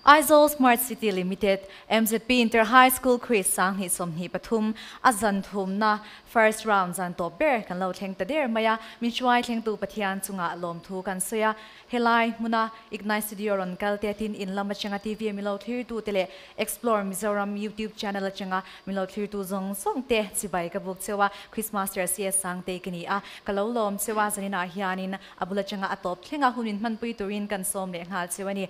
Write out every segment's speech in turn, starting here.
Aizawl Smart City Limited, MZP Inter High School Quiz 2023 a zan thumna first round zan tawp ber kan lo thleng ta der mai a, min hruai thlengtu Pathian chungah lawmthu kan sawi a. Helai hmuna Ignite Studio rawn kal te tin in lam atanga TV min lo thlirtu te leh Explore Mizoram YouTube channel atanga min lo thlirtu zawng zawng te chibai ka buk cheu a, Quiz Master CS Sangtei ka ni a, ka lo lawm cheu a, zaninah hianin a bul atanga a tawp thleng a hun min hmanpui turin kan sawm leh nghal cheu a ni.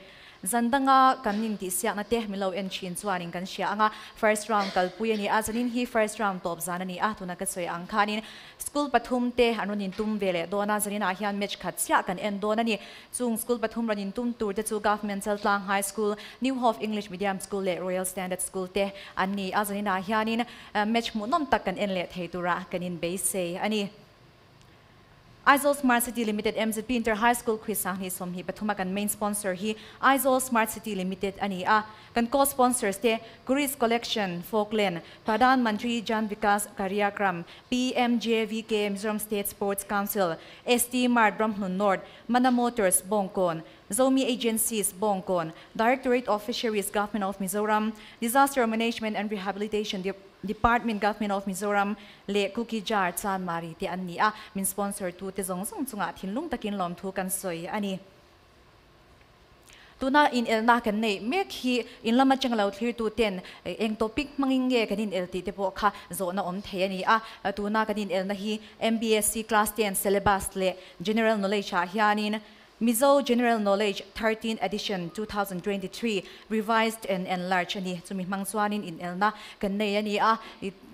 Zan danga kan intihsiakna te min lo en thin chuanin kan hria ang a, first round kalpui a ni a, zanin hi first round tawp zan a ni a, tuna ka sawi ang khanin school pathum te an rawn intum ve leh dawn a, zaninah hian match khat chiah kan en dawn a ni. Chung school pathum rawn intum tur te chu Government Chaltlang High School, New Hope English Medium School leh Royal Standard School te an ni a, zaninah hianin match hmuhnawm tak kan en leh thei tura kan inbeisei a ni. Aizawl Smart City Limited MZP Inter High School Quiz 2023 a kan main sponsor hi Aizawl Smart City Limited a ni a. Kan co-sponsors te Kuris Collection, Falkland, Pradhan Mantri Jan Vikas Karyakram, PMJVK, Mizoram State Sports Council, ST Mart Ramhlun North, Mana Motors, Bawngkawn, Zomi Agencies, Bawngkawn, Directorate of Fisheries, Government of Mizoram, Disaster Management and Rehabilitation Department Government of Mizoram leh Cookie Jar Chanmari te an ni a, min sponsor tu te zawng zawng chungah thinlung takin lawmthu kan sawi a ni. Tuna inelna kan neih mek hi in lama cheng lo thlirtu ten eng topic hmangin nge kan inel tih te pawh kha zawhna awm thei a ni a, tuna kan inelna hi MBSC Class 10 syllabus leh General Knowledge ah hianin Mizo General Knowledge 13 Edition 2023 Revised and Enlarged a ni. Chumi hmang chuanin inelna kan nei a ni a,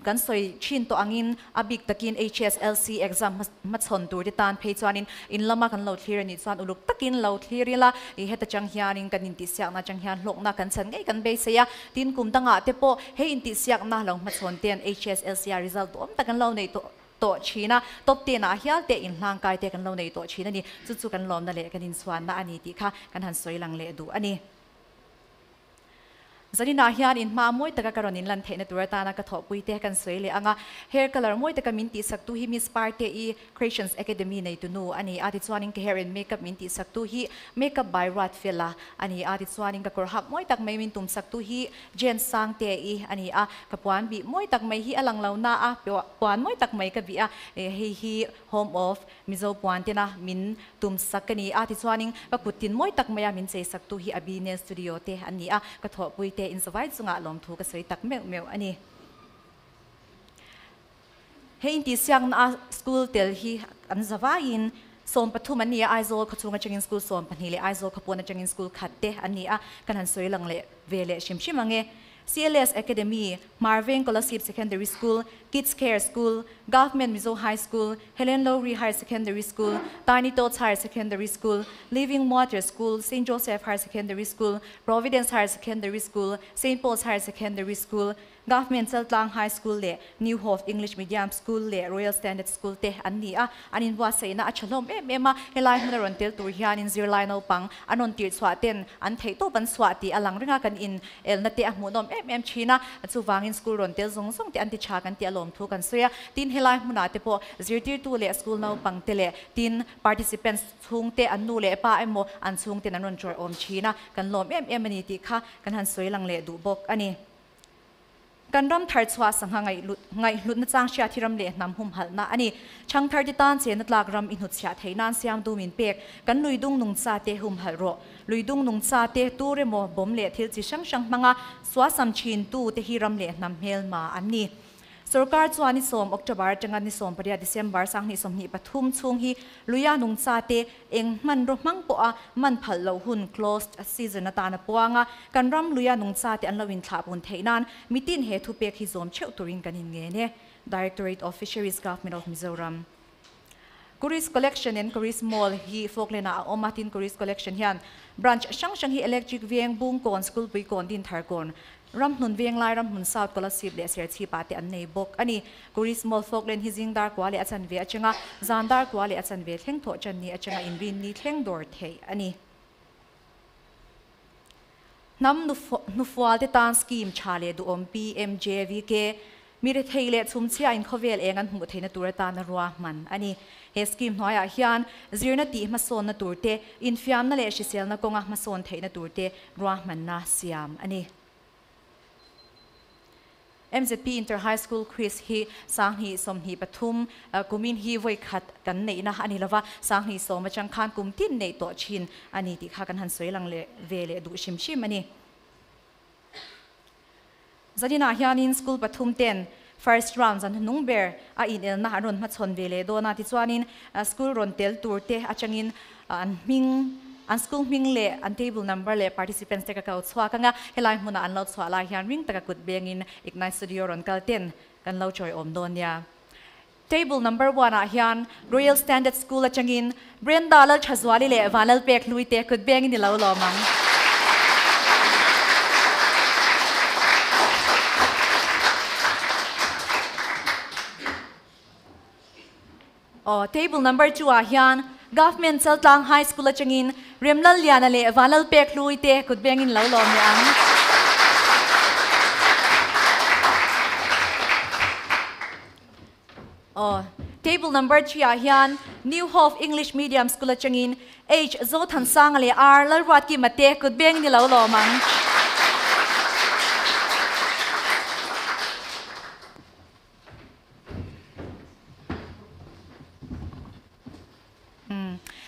kan sawi thin tawh angin a bik takin HSLC exam hmachhawn tur te tan phei chuanin in lama kan lo thlir a nih chuan uluk takin lo thlir ila, heta chang hianin kan intihsiakna atang hian hlawkna kan chhan ngei kan beisei a. Tin, kum dangah te pawh hei intihsiakna lo hmachhawn ten HSLC a result duhawm tak an lo nei tawh. Tawh thin a, top ten ah hial te inhlang kai te kan lo nei tawh thin a ni. Chu chu kan lawmna leh kan inchhuanna a ni tih kha kan han sawi lang leh duh a ni. Zaninah hian inhma mawi taka ka rawn inlan theihna tur atana ka thawhpui te kan sawi leh ang a, hair colour mawi taka min tihsaktu hi Miss Parte i Creations Academy neitunu a ni a, tichuanin ka hair and makeup min tihsaktu hi Makeup by Ruatfela a ni a, tichuanin ka kawr hak mawi tak mai min tumsaktu hi Jen Sangte i a ni a, ka puan bih mawi tak mai hi a lang lo na a, puan mawi tak mai ka bih a, hei hi Home of Mizo puan tena min tum sak ka ni a, tichuanin ka kut tin mawi tak maia min chei sak tu hi Abi Nail Studio te an ni a, ka thawhpui te inzawai chungah lawmthu ka sawi tak meuh meuh a ni. Hei intihsiakna a school tel hi an zavaiin 13 an ni a, Aizawl khawchhung atangin school 12 leh Aizawl khawpawn atangin school khat te an ni a, kan han sawi lang leh ve leh hrim hrim ang e. CLS Academy, Hmarveng Kolasib Secondary School, Kids Care School, Government Mizo High School, Helen Lowry Higher Secondary School, Tiny Tots Higher Secondary School, Living Water School, Saint Joseph Higher Secondary School, Providence Higher Secondary School, Saint Paul's Higher Secondary School, Government Chaltlang High School leh New Hope English Medium School leh Royal Standard School te an ni a, an inbuatsaihna a tha hlawm em em a, helai hmuna rawn tel tur hianin zirlai naupang an rawn tirh chhuah ten an theihtawp an chhuah tih a lang ring a, kan in elna te a hmuhnawm em em thin a, chuvangin school rawn tel zawng zawng te an ti tha kan tih a lawm thu kan sawi a, tin helai hmunah te pawh zirtirtu leh school naupang te leh tin participants chhungte an nu leh pa emaw an chhungten an rawn tawrh awm thin a, kan lawm em em a ni tih kha kan han sawi lang leh duh bawk a ni. Kan ram thar chhuah sangha ngaihhlutna chang hriat hi ram leh hnam humhalhna a ni. Chhangthar te tan chena tlak ram i hnutchhiah theih nan siam dum in pek kan lui dung nungcha te humhalh rawh. Lui dung nungcha te tur emaw bawm leh thil chi hrang hrang hmanga suasam thin tu te hi ram leh hnam hmelma an ni. Sorkar chuan ni 10 October atanga ni 18 December 2023 chhung hi luia nungcha te eng hmanraw hmang pawha man phal loh hun closed season atana puanga kan ram luia nungcha te an lo inthlahpun theih nan mitin he thupek hi zawm theuh turin kan inngen e. Directorate of Fisheries Government of Mizoram. Kuris Collection and Kuris Mall hi Falkland ah a awm a, tin Kuris Collection hian branch hrang hrang hi Electric Veng, Bungkawn, Schoolpui Kawn, Dinthar Kawn, Ramhnun Venglai, Ramhmun South, Kolasib leh Serchhip ah te an nei bawk a ni. Kuris Mall Falkland hi zing dar kua leh a chanve atanga zan dar kua leh a chanve thleng thawh tan ni atanga inrin ni thleng dawr theih a ni. Hnam hnufual te tan scheme tha leh duhawm PMJVK. Mi rethei leh chhumchhia in khawvel eng an hmuh theihna tur atana ruahman a ni. He scheme hnuaiah hian zirna tih hmasawnna tur te, infiamna leh hriselna kawnga hmasawn theihna tur te ruahmanna siam a ni. MZP Inter High School Quiz hi sanghnih 23 kumin hi vawi khat kan neihna a ni lova, sanghnih sawm atang khan kum tin neih tawh thin a ni tih kha kan han sawi lang leh ve leh duh hrim hrim a ni. Zaninah hianin school pathum ten first round zan hnung ber a inelna an rawn hmachhawn ve leh dawn a, tichuanin school rawn tel tur te atangin an hming, an school hming leh an table number leh participants te ka ko chhuak anga, helai hmunah an lo chhuah lai hian ring taka kut bengin Ignite Studio rawn kal ten kan lo chawiawm dawn nia. Table number one ah hian Royal Standard School atangin Brenda Lalthazuali leh Vanlalpek Hlui te kut bengin i lo lawm ang. Aw, table number 2 ah hian Government Chaltlang High School atangin Remlalliana leh Vanlalpek Hlui te kut bengin lo lawm leh ang. Aw, table number 3 ah hian New Hope English Medium School atangin H Zothansanga leh R Lalruatkima te kut bengin i lo lawm ang.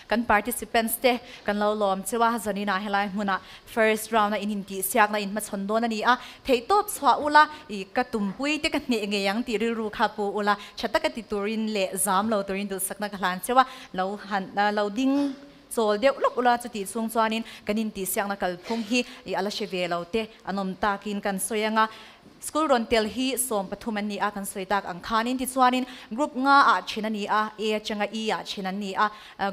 Kan participants te kan lo lawm cheu a, zaninah helai hmunah first round a in intihsiakna in hmachhawn dawn a ni a, theihtawp chhuah ula i ka tumpui te ka hneh ngei ang tih rilru kha pu ula, tha taka ti turin leh zam lo turin duhsakna ka hlan cheu a, lo han lo ding chawl deuh lawk ula chutih chhung chuanin kan intihsiakna kalphung hi i a la hre ve lo te an awm takin kan sawi ang a. School rawn tel hi 13 an ni a, kan sawi tak ang khanin tichuanin group nga ah then a ni a, A atanga E ah then an ni a,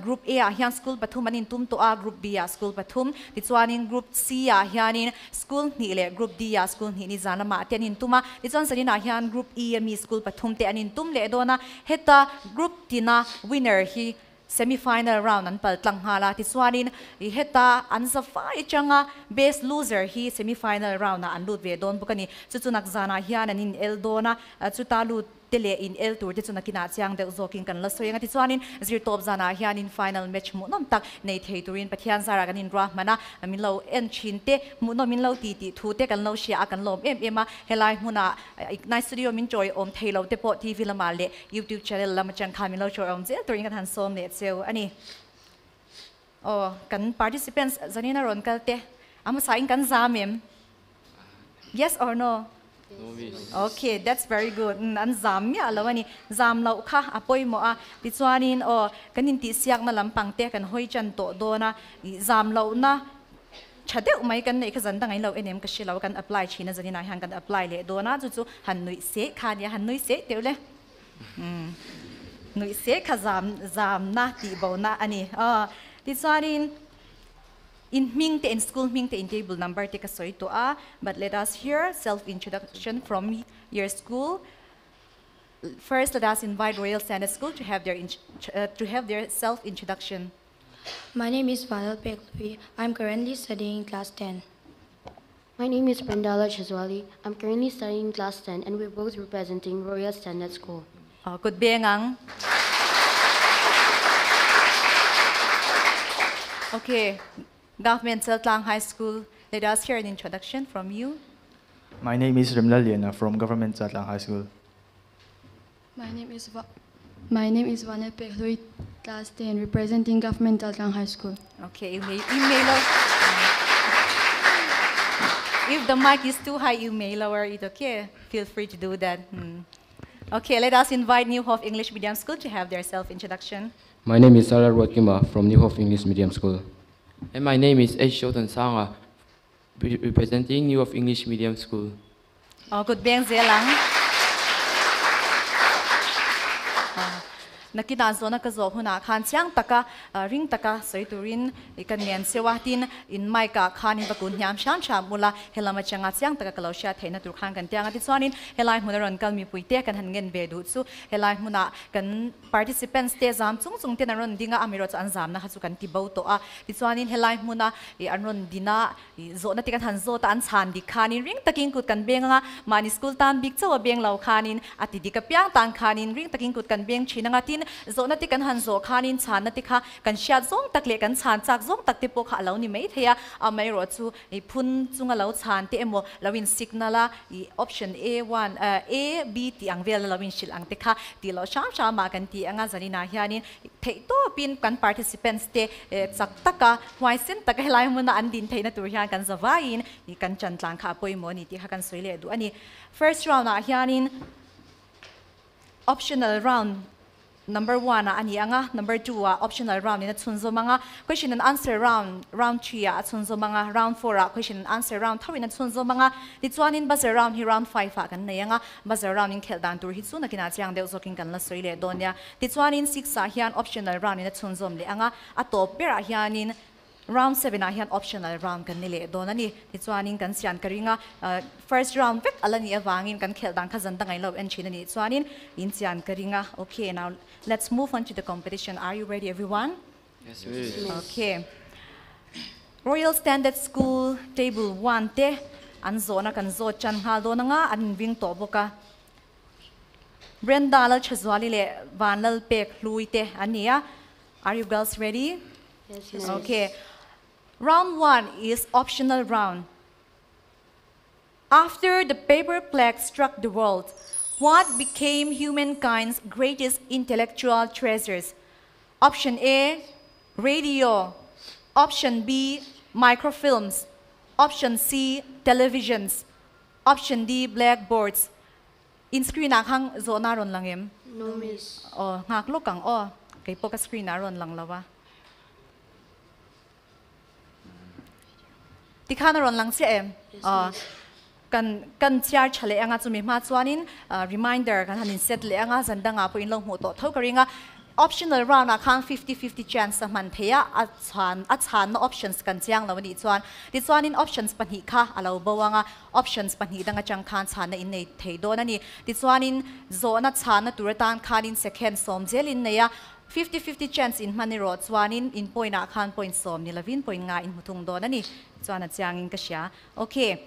group A ah hian school pathum an intum tawh a, group B ah school pathum, tichuanin group C ah hianin school hnih leh group D ah school hnih ni zan lamah te an intum a, tichuan zanin ah hian group E ami school pathum te an intum leh dawn a, heta group tina winner hi semi final round an pal tlang nghal a, tichuanin i heta an za fai atanga best loser hi semi final round ah an lut ve dawn bawk a ni. Chu chu nak zanah hian an in el dawn a, chuta lut te leh in el tur te chu nakinah chiang deuh zawkin kan la sawi ang a, tichuanin zirtawp zanah hianin final match hmuhnawm tak nei thei turin Pathian zarah kan inruahman a, min lo en thin te hmuhnawm in lo ti tih thu te kan lo hria a, kan lawm em em a, helai hmunah Ignite Studio min chawiawm thei lo te pawh TV lamah leh YouTube channel lam atang khan min lo chawiawm zel turin kan han sawm leh cheu a ni. Aw, kan participants zanin a rawn kal te, a hmasa in kan zam em? Yes or no? No miss. Okay, that's very good. An zam miah lo a ni. Zam loh kha a pawimawh a. Tichuanin aw, kan intihsiakna lampang te kan hawi chan tawh dawn a, zam lohna Tha deuh mai kan neih kha zan dang in lo en em ka hre lo kan apply thin a zanin ah hian kan apply leh dawn a chu chu han nuih seh kha nia han nui seh teuh le umm nuih seh kha zam zam na tih bo na a ni aw tichuanin in hming te in school hming te in table number te ka sawi tawh a but let us hear self introduction from your school first let us invite Royal Standard School to have their to have their self introduction. My name is Vanal Peklui. I'm currently studying class 10. My name is Brendala Chazwali. I'm currently studying class 10 and we're both representing Royal Standard School. Oh, good bengang. Okay, Government Chaltlang High School, let us hear an introduction from you. My name is Rimla Liana from Government Chaltlang High School. My name is Va My name is Vanel Peklui, class 10, representing Government Chaltlang High School. Okay, you may, you may lower. If the mic is too high, you may lower it, okay? Feel free to do that. Okay, let us invite New Hope English Medium School to have their self-introduction. My name is Sarah Ruatkima from New Hope English Medium School. And my name is H. Shotan Sanga, representing New Hope English Medium School. Oh, good bang zelang. Nakina zona ka zo huna khan chiang taka ring taka soi turin kan ngen sewa tin in mic a khan in bakun hiam sham sham mula helama changa chiang taka kalo sha theina tur khan kan tianga ti chuanin helai hmuna ron kal mi puite kan han ngen ve du chu helai hmuna kan participants te zam chung chung ten an ron dinga amiro chu an zam na kha chu kan ti bo to a ti chuanin helai hmuna i an ron dina i zo na ti kan han zo ta an chan di khanin ring taking kut kan benga mani school tan bik chawa beng lo khanin ati dika piang tan khanin ring taking kut kan beng thinanga tin zo na ti kan han zo khanin chan na ti kha kan hriat zong tak le kan chan chak zong tak te po kha lo ni mai theia a mai ro chu i phun chunga lo chan te emo lawin signal a i option A1 A B ti ang vel lawin shil ang te kha ti lo sham sham ma kan ti anga zanina hianin thei to pin kan participants te chak taka huai sen taka helai muna an din theina tur hian kan zawain i kan chan tlang kha poimo ni ti kha kan soile du ani. First round a hianin optional round number 1 ani anga, number 2 a optional round ina chunzo manga, question and answer round round 3 a chunzo manga, round 4 a question and answer round thawina chunzo manga, ti chuanin buzzer round hi round 5 a kan nei anga, buzzer round in khel dan tur hi chu nakina chiang deuh zokin kan la soile donia, ti chuanin 6 a hian optional round ina chunzom le anga, a top ber a hianin round 7 a hian optional round kan ni le don ani, ti chuanin kan sian karinga first round vek alani awangin kan khel dan kha zan dangai lo en chin ani chuanin in sian karinga. Okay, now let's move on to the competition. Are you ready, everyone? Yes, miss. Okay. Royal Standard School table 1 te an zona kan zo chan hal do nga an wing to boka Brenda lal Chazwali le Van lal Pek Hlui te ania. Are you girls ready? Yes, miss. Okay. Round 1 is optional round. After the paper plague struck the world, what became humankind's greatest intellectual treasures? Option A, radio. Option B, microfilms. Option C, televisions. Option D, blackboards. In screen ang hang zo na ron lang em? No, miss. Oh, ngak lo kang oh. Kay po ka screen na ron lang lawa. Tikha na ron lang siya em. Yes, miss. Kan chiar chale anga chumi ma chuanin reminder kan hanin set le anga zanda nga po in long hu to tho karinga optional round a khan 50-50 chance a man theya a chan na options kan chiang lo ni chuan ti chuanin options pahnih kha alo bawanga options pahnih danga chang khan chan na in nei thei don ani, ti chuanin zo na chan na turatan khanin second som zelin neya 50-50 chance in mani ro chuanin in point a khan point som ni lavin point nga in hutung don ani chuan a chiang in ka sia. Okay.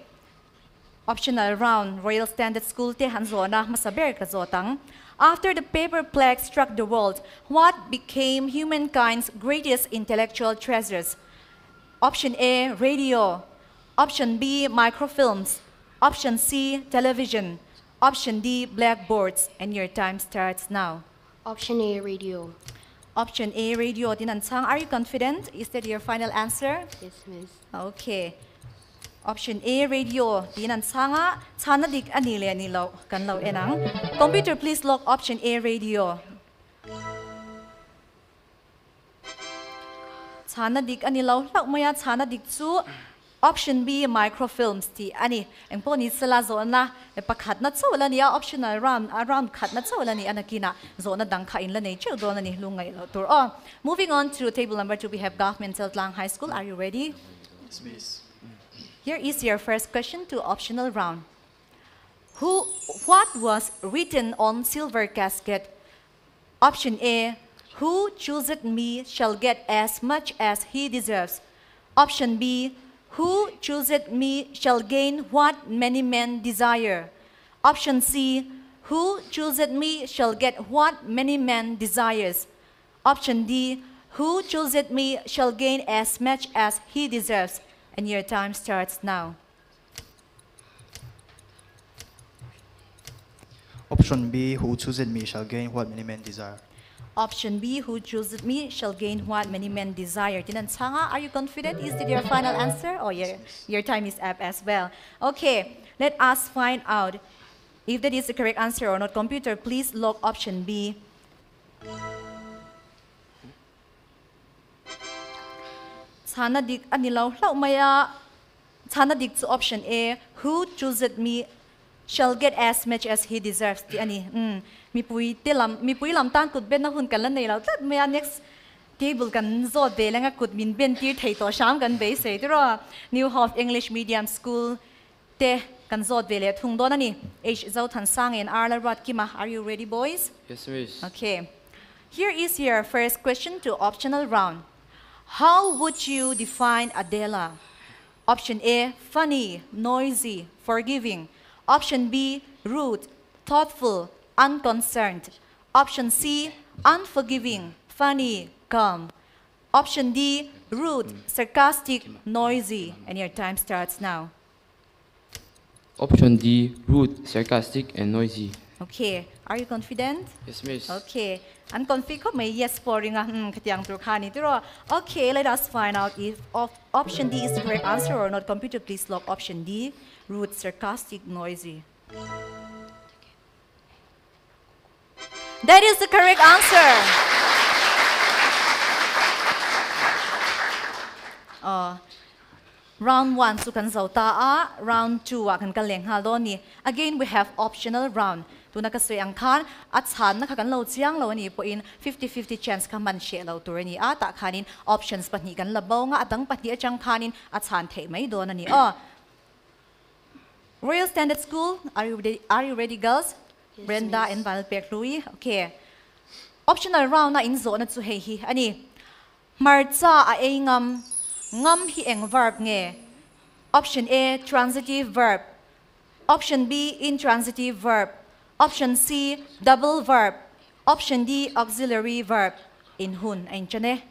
Optional round, Royal Standard School te hanzona masaber ka zotang. After the paper plague struck the world, what became humankind's greatest intellectual treasures? Option A, radio. Option B, microfilms. Option C, television. Option D, blackboards. And your time starts now. Option A, radio. Option A, radio. Dinansang, are you confident? Is that your final answer? Yes, miss. Okay. Option A, radio. Dinansanga, chanadik anile anilo kan lo enang. Computer, please lock option A, radio. Chanadik anilo lak maya chanadik chu option B, microfilms ti ani. Engpo ni sala zona pakhat na chawla ni optional round round khat na chawla ni anakina zona dang kha in la nei cheu don ani lungai lo tur. Oh, moving on to table number 2, we have Government Chaltlang High School. Are you ready? Yes, miss. Here is your first question to optional round. What was written on silver casket? Option A, who chooseth me shall get as much as he deserves. Option B, who chooseth me shall gain what many men desire. Option C, who chooseth me shall get what many men desires. Option D, who chooseth me shall gain as much as he deserves. And your time starts now. Option B, who chooseth me shall gain what many men desire. Option B, who chooseth me shall gain what many men desire. Tinansanga, are you confident? Is it your final answer? Oh, yeah, your time is up as well. Okay, let us find out if that is the correct answer or not. Computer, please log option B. Chana dik ani lo hlau maya. Chana dik to option A, who chooseth me shall get as much as he deserves tih a ni. Umm, mipui te lam, mipui lam tan kut benna hun kan la nei lo tlat mai a, next table kan zawt ve leng a kut min ben tir thei tawh hram kan beisei tiraw. New Hope English Medium School te kan zawt ve leh thung dawn a ni. H Zothansang and Arla Ruatkima, are you ready boys? Yes miss. Okay. Here is your first question to optional round. How would you define Adela? Option A, funny, noisy, forgiving. Option B, rude, thoughtful, unconcerned. Option C, unforgiving, funny, calm. Option D, rude, sarcastic, noisy. And your time starts now. Option D, rude, sarcastic and noisy. Okay, are you confident? Yes, miss. Okay, an confi khawp mai yes pawh ring a, hmm, khatiang tur kha ni tiraw. Okay, let us find out if option D is the correct answer or not. Computer, please lock option D, rude, sarcastic, noisy. That is the correct answer. Aw. Round one chu kan zo ta a, round two ah kan kal leh nghal dawn a ni. Again we have optional round. Tuna ka sawi ang khan a chhanna kha kan lo chiang lo a nih pawhin fifty fifty chance kha hman hreh lo tur a ni a, tah khanin options pahnih kan la bo nga, a dang pahnih atang khanin a chhan theih mai dawn a ni aw. Royal Standard School, are you ready, are you ready girls? Yes, Brenda miss. and Vanlalpekhlui, okay. Optional round a inzawhna chu hei hi a ni. Hmarcha a ei ngam, ngam hi eng verb nge? Option A, transitive verb. Option B, intransitive verb. Option C, double verb. Option D, auxiliary verb. In hun a inchan e.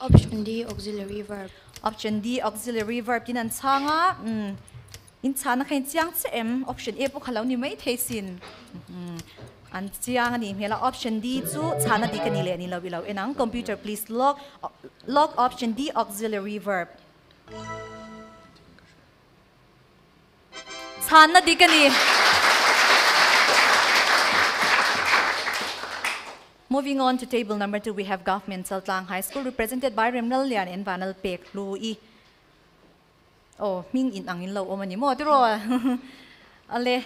Option D, auxiliary verb. Option D, auxiliary verb tin an chhang a. Umm, in chhana kha in chiang che em? Option A pawh kha lo ni mai thei sin. Umm. An chiang a nih hmel a, option D chu chhana dik a ni leh ni lo i lo en ang. Computer please lock lock option D auxiliary verb. Chhana dik a ni. Moving on to table number 2 we have Government Chaltlang High School represented by Remlal Lian and Vanal Pek Hlui. Aw hming in ang in lo awm a ni maw tiraw? Ale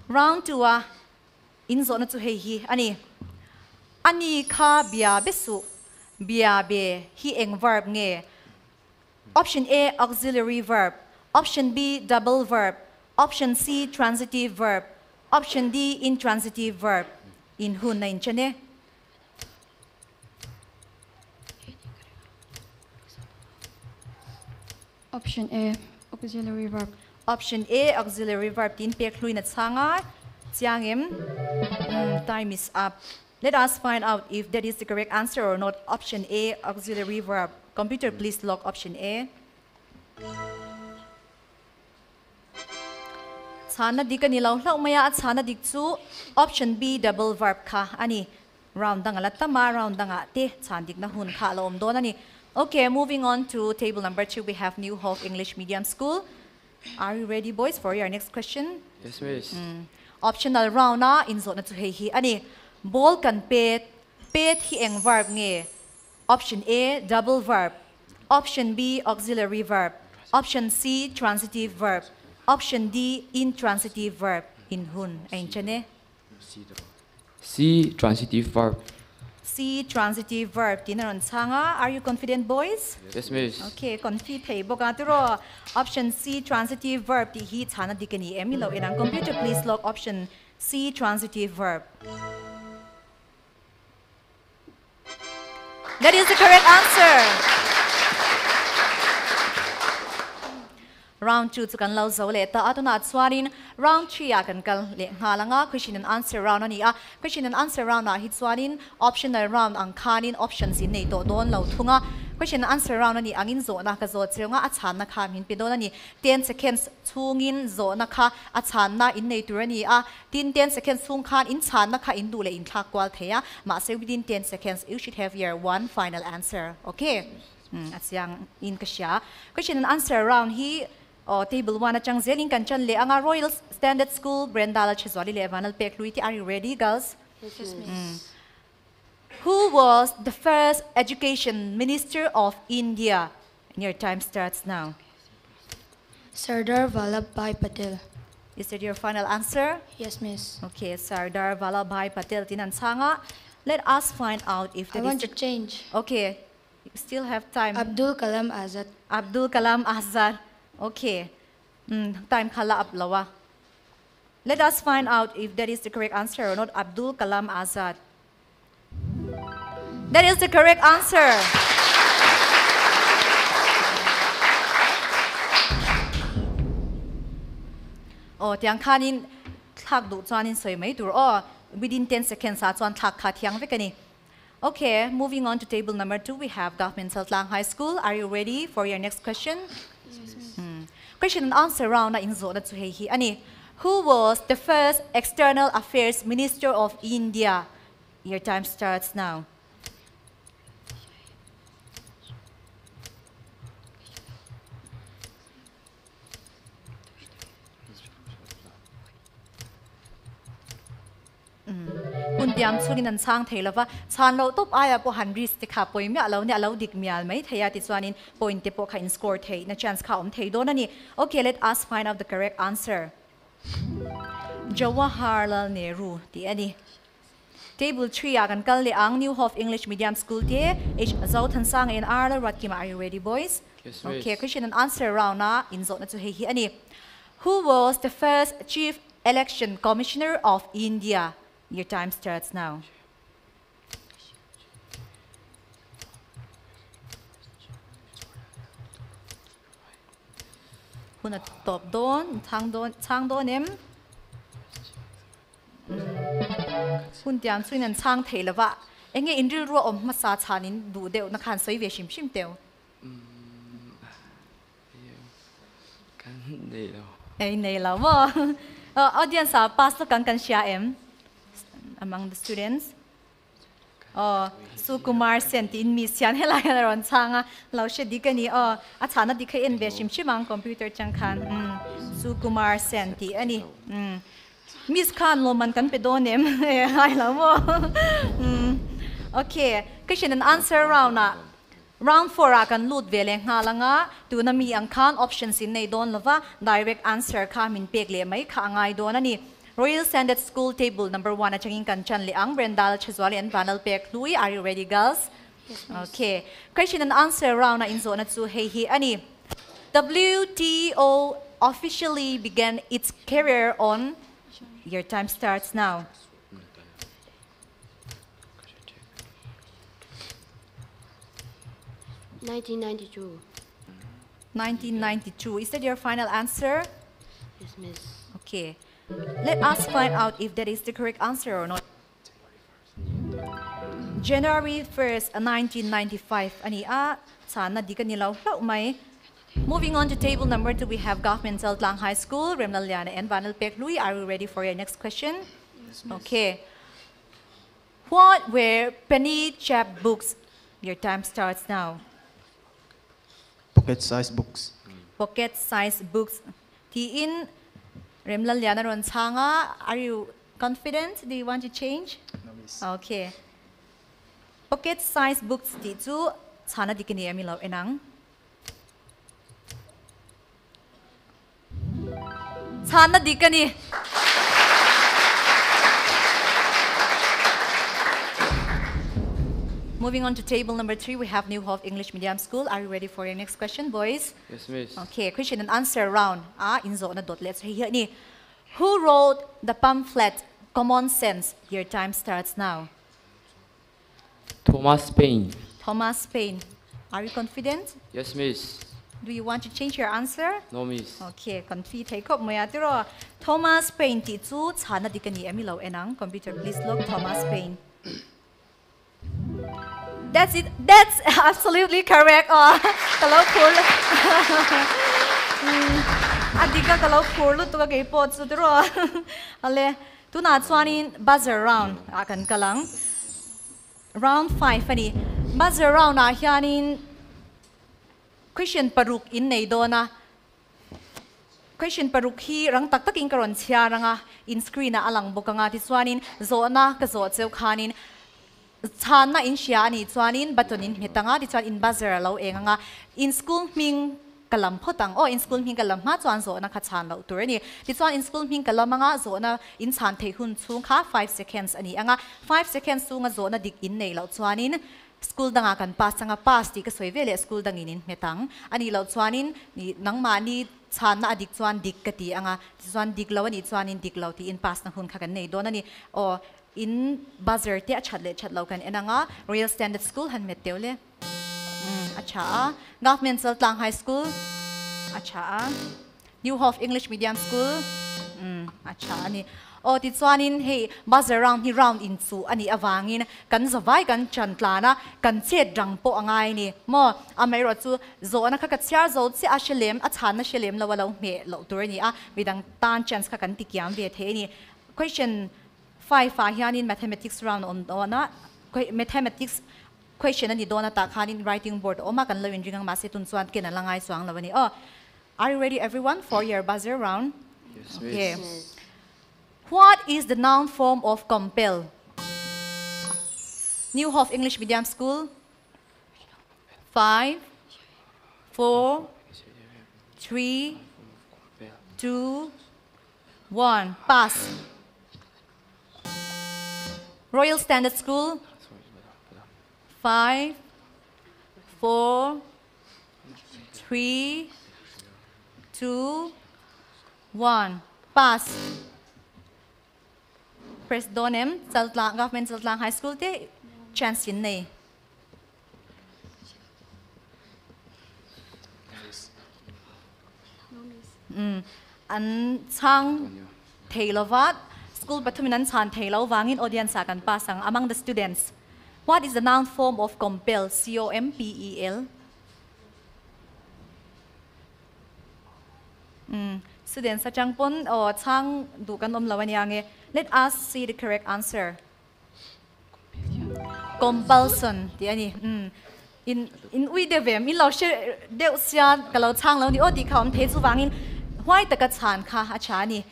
round 2 a In zawhna chu hei hi a ni. A ni kha bia be suh, bia be hi eng verb nge? Option A, auxiliary verb. Option B, double verb. Option C, transitive verb. Option D, intransitive verb. In hun a inchen e. Option A, auxiliary verb. Option A, auxiliary verb tiin pek hluin a chhang a, chiang em? Umm, time is up. Let us find out if that is the correct answer or not. Option A, auxiliary verb. Computer, please lock option A. Chhana dik a ni lo hlauh mai a, a chhana dik chu option B, double verb kha a ni. Round dang a la tam a, round dangah te chhan dikna hun kha a la awm dawn a ni. Ok, moving on to table number 2, we have New Hope English Medium School. Are you ready boys for your next question? Yes miss. Optional round a inzawhna chu hei hi a ni. Ball kan pet, pet hi eng verb nge? Option A, double verb. Option B, auxiliary verb. Option C, transitive verb. Option D, intransitive verb. In hun a inchen e. C, transitive verb. C, transitive verb tiin a rawn chhang a. Are you confident boys? Yes miss. Okay, confi thei bawk a tiraw. Option C, transitive verb tih hi chhana dik a ni em? I lo en ang. Computer please lock option C, transitive verb. That is the correct answer. Round 2 chu kan lo zo leh ta a, tunah chuanin round 3 ah kan kal leh nghal ang a, question and answer round a ni a, question and answer round ah hi chuanin optional round ang khanin options in nei tawh dawn lo thung a, question and answer round a nih angin zawhna ka zawh cheu nga a chhanna kha min pe dawn a ni, 10 seconds chhungin zawhna kha a chhanna in nei tur a ni a, tin 10 seconds chhung khan in chhanna kha in duh leh in thlak kual thei a, mahse within 10 seconds you should have your one final answer, okay? Umm a chiang in ka hria. Question and answer round hi aw table one atang zelin kan chan leh anga Royal Standard School Brenda Lalchhezuali leh Vanal Pekhlui te are you ready girls? Yes miss. Who was the first education minister of India? And your time starts now. Sardar Vallabhbhai Patel. Is that your final answer? Yes, miss. Okay, Sardar Vallabhbhai Patel tin an chhang a. Let us find out if I that is want the to change. Okay, you still have time. Abdul Kalam Azad. Abdul Kalam Azad. Okay. Time kha la up lo a. Let us find out if that is the correct answer or not. Abdul Kalam Azad. That is the correct answer. Oh, tiang khanin thlak duh chuanin sawi mai tur aw. Within 10 seconds ah chuan thlak kha thiang vek a ni. Okay, moving on to table number 2, we have Government Chaltlang High School. Are you ready for your next question? Yes, miss. Question and answer round a inzawhna chu hei hi a ni. Who was the first External Affairs Minister of India? Your time starts now. Hun tiam chungin an chhang thei lova, chhan loh tawp aia pawh han risk te kha pawi miah lo nia, a lo dik mial mai thei a tichuanin point te pawh kha in score theih na chance kha a awm thei dawn a ni. Okay, let us find out the correct answer. Jawaharlal Nehru tih a ni. Table 3 ah kan kal leh ang, New Hope English Medium School te H Zothansanga in R Lalruatkima, are you ready boys? Yes, miss. Okay, question and answer round a inzawhna chu hei hi a ni. Who was the first Chief Election Commissioner of India? Your time starts now. Hun a tawp dawn, chhang dawn, chhang dawn em? Hun tiang chuin an chhang thei lova, enge in rilru a awm hmasa chhanin duh deuh na khan sawi ve hrim hrim teu. Kan nei lo. Ei nei lo maw? Audience ah pass lawk ang kan hria em? Among the students. Aw, Sukumar Sen tiin miss hian helai hian a rawn chhang a, lo hre dik a ni. Aw, a chhahna dik kha en ve hrim hrim ang computer chang khan. Umm, Sukumar Sen tih a ni. Umm, miss khan lawmman kan pe dawn em? E, hai lo maw? Umm, okay, question and answer round ah Round four ah kan lut ve leh nghal anga, tuna mi ang khan options in nei dawn lova, direct answer kha min pek leh mai kha a ngai dawn a ni. Royal Standard School table number one atangin kan chan leh ang, Brenda Lachhazuali an vanal pek hlui, are you ready girls? Yes miss. Okay, question and answer round a inzawhna chu hei hi a ni. WTO officially began its career on, your time starts now. 1992. 1992. Is that your final answer? Yes, miss. Okay. Let us find out if that is the correct answer or not. January 1st, 1995. Ani a, chana di ka ni lo hlau mai. Moving on to table number 2, we have Government Chaltlang High School, Remlal Liana and Vanal Pek Lui. Are you ready for your next question? Yes, miss. Okay. What were penny chap books? Your time starts now. Pocket size books. Pocket size books. Ti in Remlal Liana ron changa. Are you confident? Do you want to change? No, miss. Okay. Pocket size books ti chu chana dikini ami lo enang. Chana dikani. Moving on to table number 3, we have New Hope English Medium School. Are you ready for your next question, boys? Yes, miss. Okay, question and answer round. In zo na dot. Let's hear ni. Who wrote the pamphlet Common Sense? Your time starts now. Thomas Paine. Thomas Paine. Are you confident? Yes, miss. Do you want to change your answer? No, miss. Okay, confi take up moya tiro. Thomas Paine ti chu chana dikani emi lo enang. Computer, please look Thomas Paine. That's it. That's absolutely correct. Oh, kalau cool. Adika kalau cool tu ka po chu tiro. Ale, tu na chuanin buzzer round akan kalang. Round 5 ani. Buzzer round a hianin question paruk in nei dona. Question paruk hi rang tak takin karon chhia ranga in screen a alang bokanga ti chuanin zona ka zo cheu khanin chana in shia ani chuanin button in hetanga ti chuan in buzzer lo enganga in school ming ka lam phawt ang aw in school hming ka lam hma chuan zawhna kha chhan loh tur a ni. Tichuan in school hming ka lam anga zawhna in chhan theih hun chhung kha 5 seconds a ni anga 5 seconds chhunga zawhna dik in nei loh chuanin school danga kan pass anga pass tih ka sawi veleh school dangin in hmet ang a nih loh chuanin nangmahni chhanna a dik chuan dik ka ti anga tichuan dik lo a nih chuanin dik lo tiin pass na hun kha kan nei dawn a ni. Aw in buzzer te a that leh that lo kan en anga Royal Standard School han met teuh le. A tha a. Government Chaltlang High School a tha a. New Hope English Medium School a tha a ni. Aw tichuanin hei buzzer round hi round in chu a nih avangin kan zawai kan chan tlan a kan chet rang pawh a ngai ni. Maw amaherawh chu zawhna kha ka chhiar zo chiah a hre lem a chhanna hre lem lo a lo hmeh loh tur a ni a midang tan chance kha kan ti kiam ve thei a ni. Question 5 ah hianin mathematics round a awm dawn a mathematics question a ni dawn a tah khanin writing board a awm a kan lo inring ang mahse tun chuan ken a la ngai chuang lo a ni. Aw are you ready everyone for your buzzer round? Yes, Okay. miss. What is the noun form of compel? New Hope English Medium School. 5, 4, 3, 2, 1. Pass. Royal Standard School. 5, 4, 3, 2, 1. Pass. Press Donem, Chaltlang, Government Chaltlang High School te chance in nei. An chang thei lovat school pathumin an chan thei lo wangin audience a kan pass ang among the students. What is the noun form of compel? C O M P E L. Students sa chang pon o chang du kan om lawan yang e. Let us see the correct answer. Compulsion ti ani. In ui de vem in lo she deuh sia ka lo chang lo ni o ti kha om the chu wangin huai taka chan kha a cha ni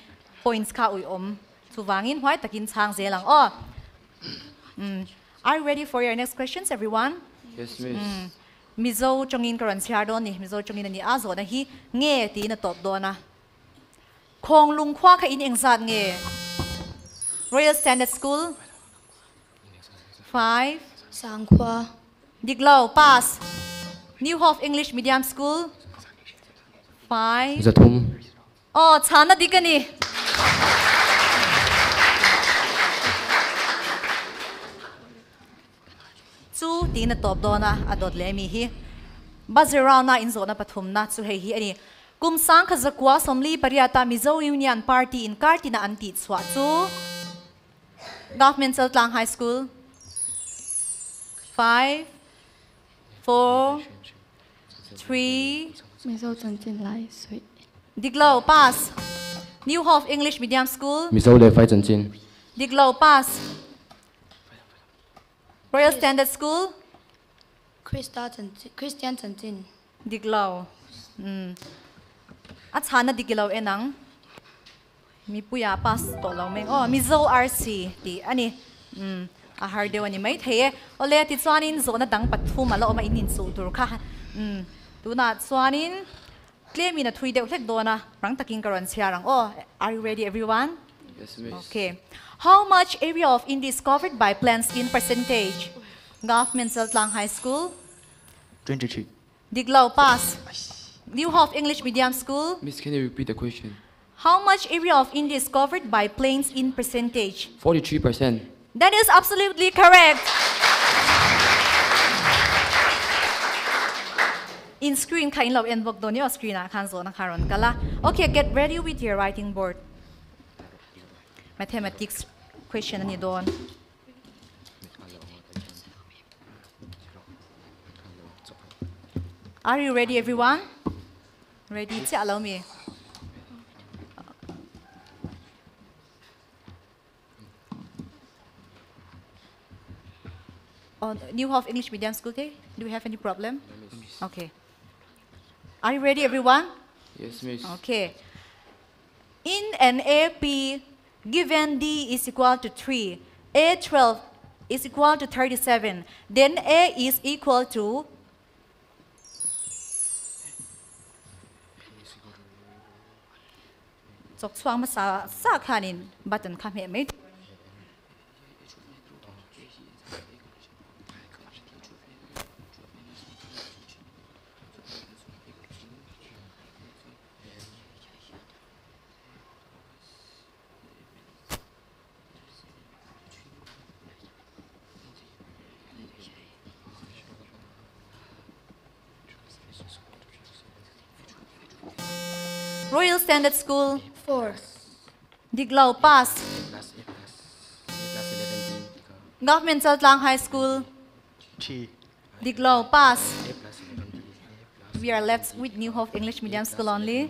points kha ui om chu wangin huai takin chang zelang o. Are you ready for your next questions, everyone? Yes, miss. Mizo chongin karan chhiar dawn ni Mizo chongin ani a zawhna hi nge tiin a tawp dawn a. Khawng lung khua kha in engzat nge? Royal Standard School. 5. Sangkhua. Diklo, pass. New Hope English Medium School. 5. Zathum. Oh, chana dikani. Chu tiin a tawp dawn a a dawt leh mi hi. Buzzer round na in zawhna pathum na chu hei hi a ni. Kum sang kha zakua sawmli pariata Mizo Union Party in kartina an tih chhuah chu Government Chaltlang High School. 5, 4, 3. Mizo chanchin lai sui. Diklo, pass. New Hope English Medium School. Mizo leh vai chanchin. Diklo, pass. Royal Standard School. Krista chanchin, Christian chanchin. Diklo. A chhana diklo enang. Mi puya pass to lo meng. Oh, Mizo RC ti ani. A har deuh ani mai thei e. Ole ti chuanin zawhna dang pathum a la awm a in insuh tur kha. Tunah chuanin tlemin a thui deuh hlek dawn a rang takin ka rawn chhiar ang. Oh, are you ready everyone? Yes, miss. Okay. How much area of India is covered by plants in percentage? Government Chaltlang High School. 23. Diklo, pass. New Hope English Medium School. Miss, can you repeat the question? How much area of India is covered by plains in percentage? 43%. That is absolutely correct. In screen kha in lo en bok don yo screen a khan zo na kharon kala. Okay, get ready with your writing board. Mathematics question ani don. Are you ready, everyone? Ready? Chi allow me. On New Hope English Medium School day, do we have any problem? Okay. Are you ready, everyone? Yes, miss. Okay. In an AP, given D is equal to 3, A12 is equal to 37, then A is equal to Chok chuang ma sa sa khanin button kha me mai. Royal Standard School. 4. Diglau pass. Government Chaltlang High School. 3. Diglau pass. We are left with New Hope English Medium School only.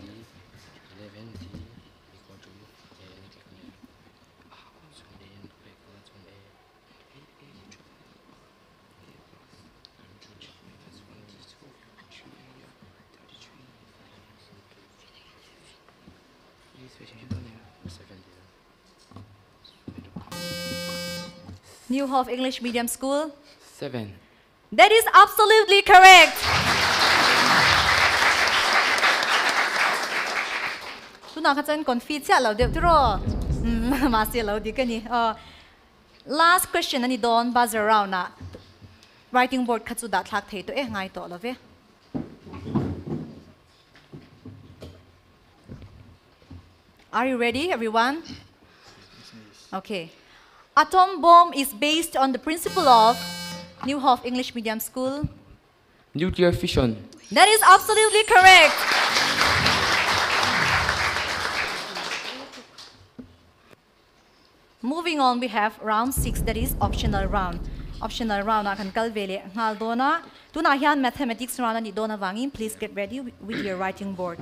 New Hope English Medium School. 7. That is absolutely correct. Tuna kha chan confit cha lo deuh tro. Ma se lo di ka ni. Last question ani don buzzer round na. Writing board kha chu da thlak thei to e ngai to lo ve. Are you ready, everyone? Okay. Atom bomb is based on the principle of New Hope English Medium School. Nuclear fission. That is absolutely correct. Moving on, we have round 6, that is optional round. Optional round, akan kalvele ngal dona. Tuna hian mathematics round ani dona wangin. Please get ready with your writing board.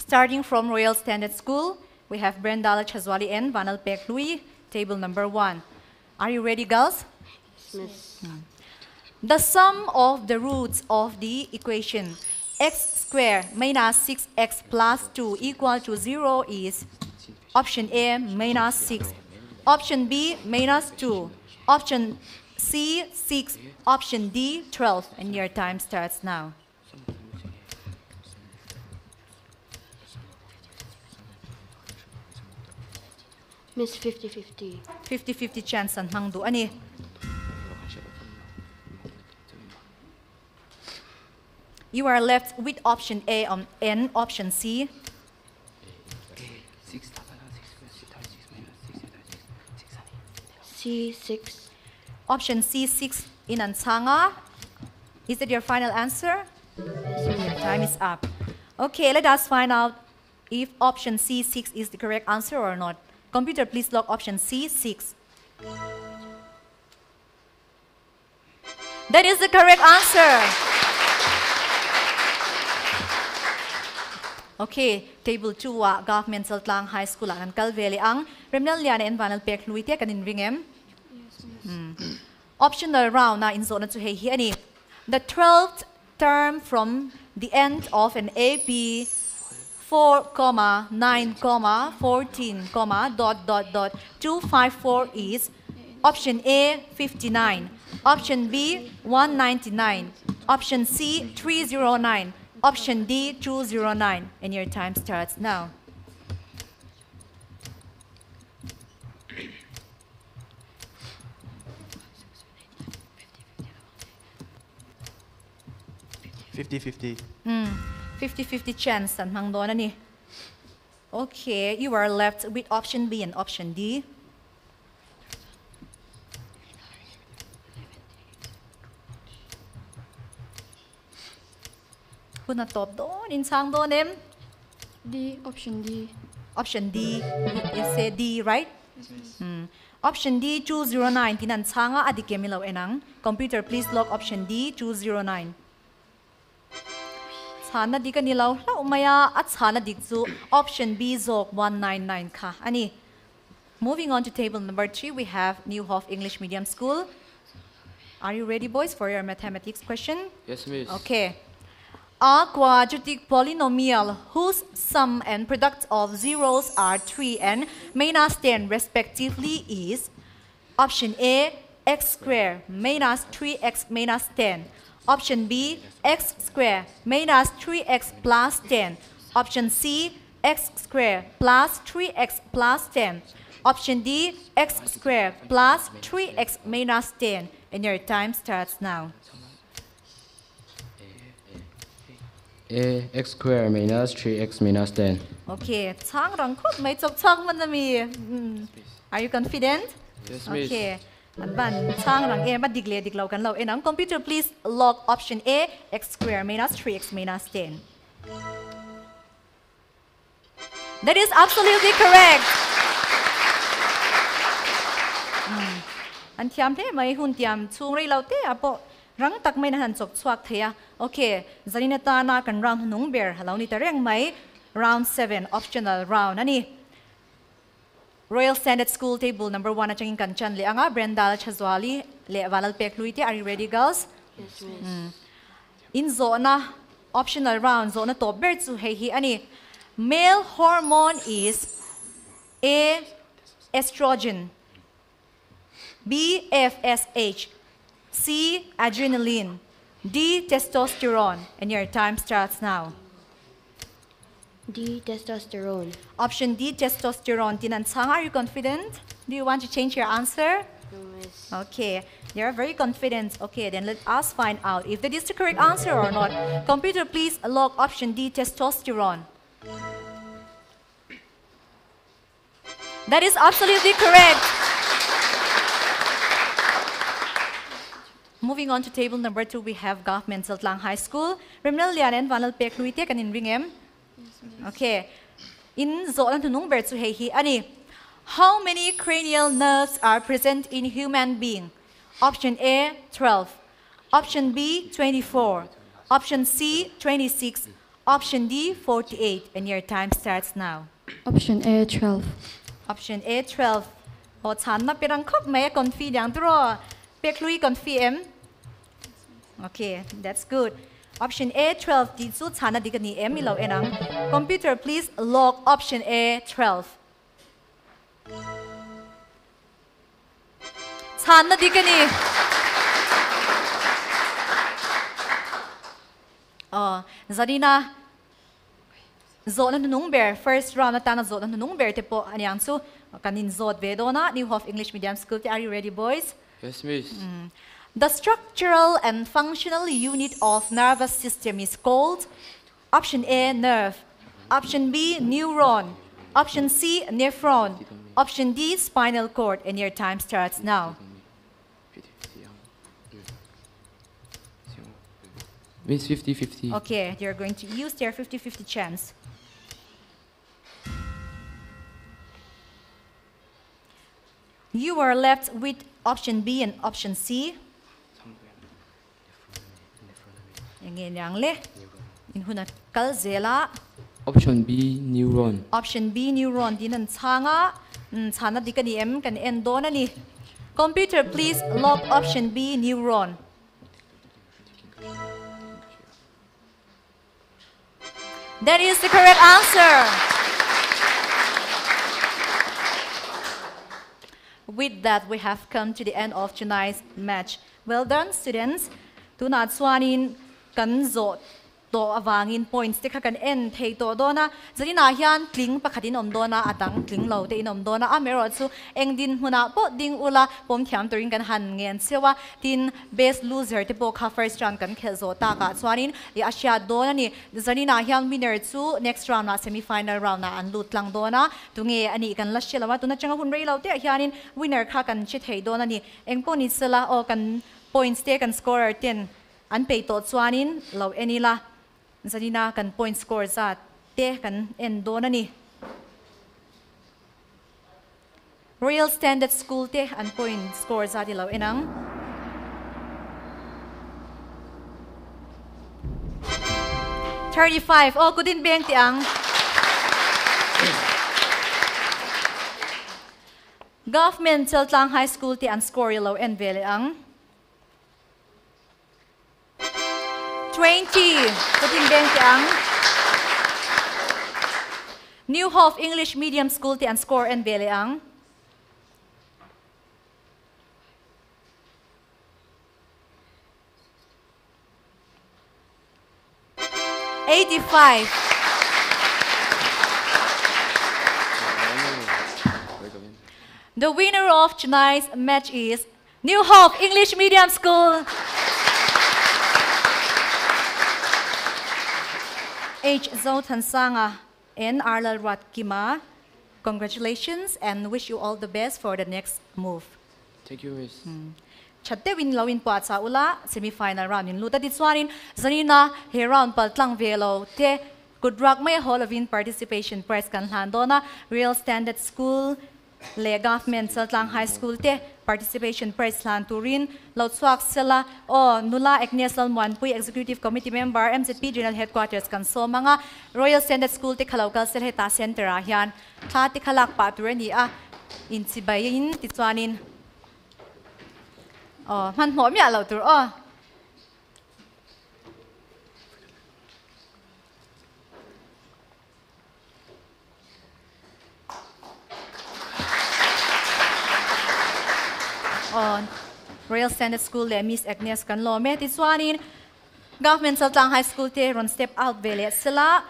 Starting from Royal Standard School, we have Brendala Chazwali and Vanal Peklui, table number 1. Are you ready, girls? Yes. The sum of the roots of the equation x squared minus 6x plus 2 equal to 0 is option A, minus 6, option B, minus 2, option C, 6, option D, 12. And your time starts now. Miss 50-50. 50-50 chance an hang du ani. You are left with option A on N, option C. C6. Option C6 in Ansanga. Is that your final answer? Your time is up. Okay, let us find out if option C6 is the correct answer or not. Computer, please lock option C6. That is the correct answer. Okay, table 2 wa Government Chaltlang High School ang kalveli ang Remnal Liana and Vanal Pek Luite kanin ringem. Yes, miss. Optional round na in zone to hey hi ani. The 12th term from the end of an AP 4, 9, 14, dot dot dot 254 is option A 59, option B 199, option C 309, option D 209. And your time starts now. 50-50. 50-50 chance an hang doon ani. Okay, you are left with option B and option D. Kuna top doon, insang doon em. D, option D. Option D, you say D, right? Yes. Option D 209, tinan changa adikemilaw enang. Computer, please log option D 209. Chana di ka nilaw la umaya at chana dik chu option B zok 199 ka. Ani. Moving on to table number 3, we have New Hope English Medium School. Are you ready, boys, for your mathematics question? Yes, miss. Okay. A quadratic polynomial whose sum and product of zeros are 3 and minus 10 respectively is option A x square minus 3x minus 10. Option B, x square minus 3x plus 10. Option C, x square plus 3x plus 10. Option D, x square plus 3x minus 10. And your time starts now. A, x square minus 3x minus 10. Okay, chang rang khop mai chok chang man mi. Are you confident? Yes, miss. Okay. An ban chang rang e ma dik le dik lo kan lo enang. Computer, please log option A, x square minus 3x minus 10. That is absolutely correct. An thiam te mai hun tiam chung rei lo te apo rang tak mai na han chok chuak theia. Okay, zanina ta na kan round nung ber halo ni ta reng mai. Round 7 optional round ani. Royal Standard School table number 1 atangin kan chan le anga Brenda Chazwali le Valal Pek Luite. Are you ready, girls? Yes, miss. In zona optional round zona top ber chu hei hi ani. Male hormone is A, estrogen, B, FSH, C, adrenaline, D, testosterone. And your time starts now. D, testosterone. Option D, testosterone. Tinan Chang, are you confident? Do you want to change your answer? No, miss. Okay, you're very confident. Okay, then let us find out if that is the correct answer or not. Computer, please log option D, testosterone. That is absolutely correct. Moving on to table number 2, we have Government Chaltlang High School. Remnal Lian and Vanal Pek Luite kan in ring em. Okay. In zo lan tunung ber chu hei hi ani. How many cranial nerves are present in human being? Option A, 12. Option B, 24. Option C, 26. Option D, 48. And your time starts now. Option A, 12. Option A, 12. O chan na pirang khop mai kon fi dang tro. Pek lui kon fi em. Okay, that's good. Option A, 12. Di chu chana di ka ni em ilo enang. Computer, please log option A, 12. Chana di ka ni. Oh, Zarina, zo na nung ber first round na ta na zo na nung ber te po anyang chu kanin zot ve do na New Hope English Medium School. Are you ready, boys? Yes, miss. The structural and functional unit of nervous system is called option A, nerve, option B, neuron, option C, nephron, option D, spinal cord. And your time starts now. Miss, 50-50. Okay, they're going to use their 50-50 chance. You are left with option B and option C. Option B, neuron. Option B, neuron. Dinan changa, chana dikani m kan en donani. Computer, please log option B, neuron. That is the correct answer. With that, we have come to the end of tonight's match. Well done, students. Tuna chuanin kan zo to awangin points te kha kan en thei to dona zarina hian tling pakhatin om dona atang tling lo te in om dona a mero chu engdin huna po ding ula pom thiam turin kan han ngen sewa tin best loser te po kha first round kan khel zo ta ka chuanin i asia dona ni zarina hian winner chu next round na semi final round na an lut tlang dona tunge ani kan la shelawa tuna changa hun rei lo te hianin winner kha kan che thei dona ni engpo ni sela o kan points te kan scorer ten an pe to chuanin lo enila Zarina kan point score za te kan en dona ni. Royal Standard School te an point score za di lo enang. 35. Oh, kudin beng ti ang. Government Chaltlang High School ti an score lo en vele ang. 20. Kudin beng ti ang. New Hope English Medium School ti an score en vele ang. 5. The winner of tonight's match is New Hope English Medium School. H. Zothansanga and Arla Ratkima. Congratulations and wish you all the best for the next move. Thank you, Miss. Chatte win lo in pa cha ula semi-final round in luta ti chuanin zanina he round pal tlang velo te good rock mai hall of in participation prize kan hlan dona Real Standard School le Government Chaltlang High School te participation prize hlan turin lo chuak sela o nula Agnes Lalmuanpui Executive Committee Member MZP General Headquarters kan somanga Royal Standard School te khalokal sel heta center a hian thla te khalak pa tur ani a in chibai in ti chuanin o man mo mi alo tur o on Royal Standard School le Miss Agnes kan lo me ti chuanin Government Chaltlang High School te ron step out vele sela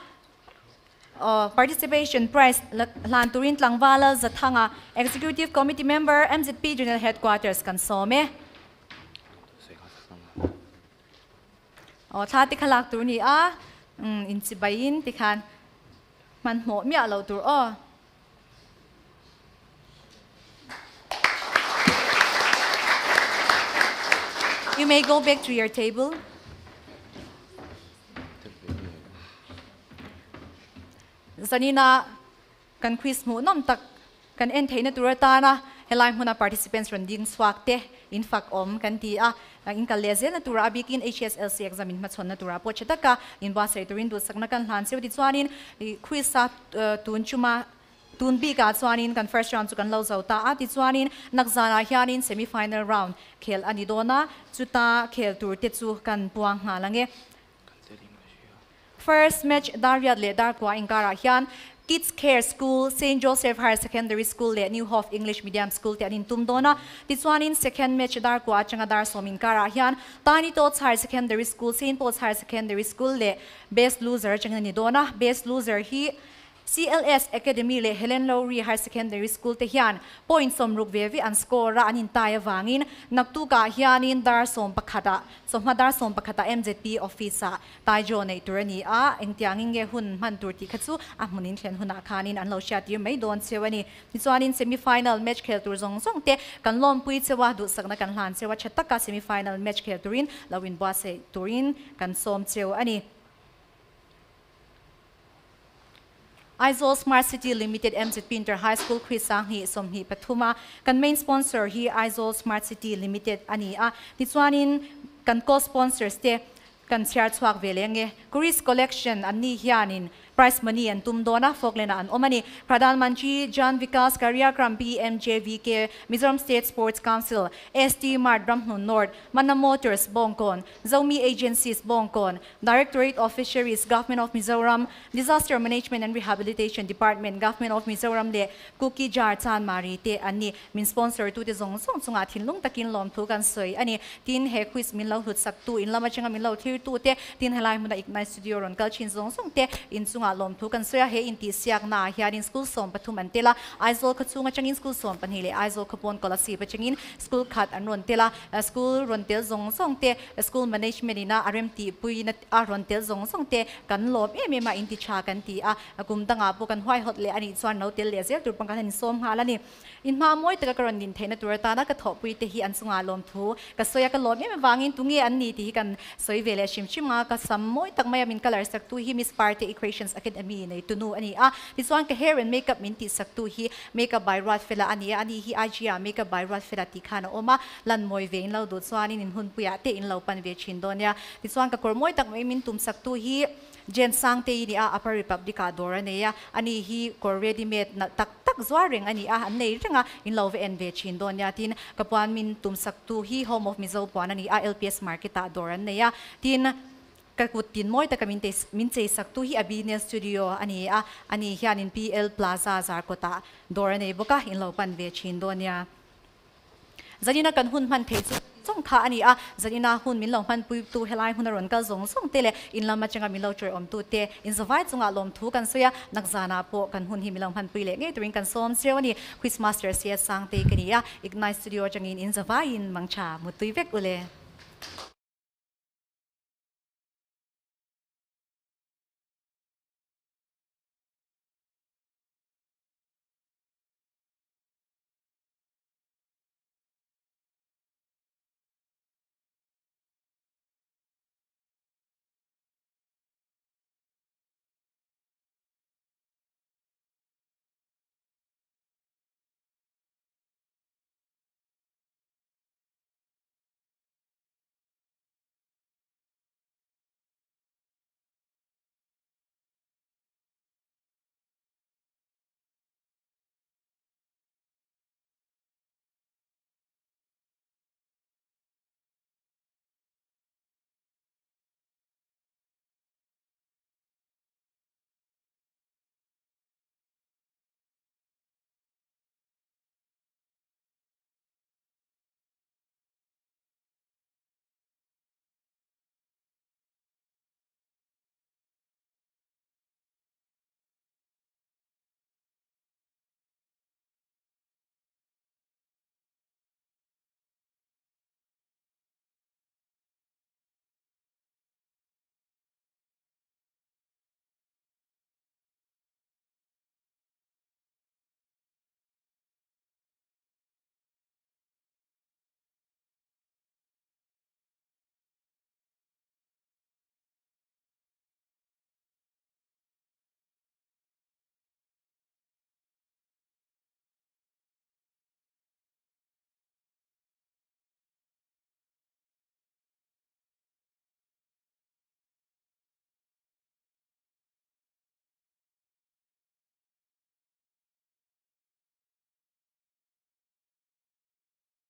participation prize hlan turin tlangwala zathanga Executive Committee Member MZP General Headquarters kan some o thla ti khalak tur ni a in chibain ti khan man mo mi alo tur o. You may go back to your table. Zanina kan quiz mu nom tak kan en theina turata na helai hmuna participants ron ding swak te in fak om kan ti a in kal lezel na tura bikin HSLC exam in machon na tura po chetaka in ba sei turin du sakna kan hlan seu ti chuanin quiz sa tun chuma tun bi ka chuanin kan first round chu kan lo zo ta a ti chuanin nakzana hianin semi final round khel ani dona chuta khel tur te chu kan puang nga lange. First match Dariat le Darkwa inkara hian Kids Care School, St. Joseph Higher Secondary School le New Hope English Medium School te anin tum dona. Ti chuanin second match Darkwa changa dar som inkara hian Tiny Tots Higher Secondary School, St. Paul's Higher Secondary School le Best Loser changa ni dona. Best Loser hi CLS Academy le Helen Lowry Higher Secondary School te hian point som ruk vevi an score ra anin tai awangin naktu ka hianin dar som pakhata somma dar som pakhata MZP office a tai jo nei tur ani a engtiangin nge hun man tur ti khachu a hmunin thlen huna khanin an lo sha tir mai don chewani ni chuanin semi final match khel tur zong zong te kan lom pui chewa du sakna kan hlan chewa chataka semi final match khel turin lawin bua se turin kan som chew ani. Aizawl Smart City Limited MZP Inter High School quiz sang hi som hi pathuma kan main sponsor hi Aizawl Smart City Limited ani a ti chuanin kan co-sponsors te kan share chuak velenge Kuris Collection ani hianin prize money and tum dona folklena an omani Pradhan Mantri Jan Vikas Karyakram PMJVK Mizoram State Sports Council ST Mart Ramhnun North Mana Motors Bongkon Zomi Agencies Bongkon Directorate of Fisheries Government of Mizoram Disaster Management and Rehabilitation Department Government of Mizoram le Kuki Jar Chan Mari te ani min sponsor tu te zong zong chunga thinlung takin lom thu kan soi ani tin he quiz min lo hut sak tu in lama changa min lo thir tu te tin helai muna Ignite Studio ron kal chin zong zong te in chunga lom thu kan soya he in ti siak na hianin school som pathum an tela Aizawl khachunga changin school som panhi le Aizawl khapon kolasi pa changin school khat an ron tela school ron tel zong zong te school management ina RMT pui na a ron tel zong zong te kan lom em em a in ti cha kan ti a kum danga pu kan huai hot le ani chuan no tel le zel tur pangkan han som halani in ma moi taka karon din theina tur ta na ka tho pui te hi an chunga lom thu ka soya ka lom em wangin tunge an ni ti kan soi vele shim shima ka sam moi tak mai min color sak tu hi Miss Party Equations Academy nei tunu ani a ti chuan ka hair and makeup min ti sak tu hi makeup by Rod Fela ani ani hi IGA makeup by Rod Fela ti khana oma lan moi vein lo du chuanin in hun puya te in lo pan ve chin donia ti chuan ka kor moi tak mai min tum sak tu hi Jen Sang te ni a Upper Republica dora neya ani hi kor ready made na tak tak zwaring ani a an nei ringa in lo ve en ve chin donia tin kapuan min tum sak tu hi Home of Mizo puan ani a LPS market a dora neya tin kakut tin moi taka min te min chei sak tu hi Abinel Studio ani a ani hian in PL Plaza Zarkota dora nei boka in lo pan ve chin donia zanina kan hun man thei chu zawng kha a ni a, zanina hun min lo hmanpui tu helai huna rawn kal zawng zawng te leh in lam atanga min lo chawiawm tu te inzavai chungah lawmthu kan sawi a, nakzana pawh kan hun hi min lo hmanpui leh ngei turin kan sawm chiau a ni. Quiz Master CS Sangtei ka ni a, Ignite Studio atangin inzavaiin mangtha muttui vek ule.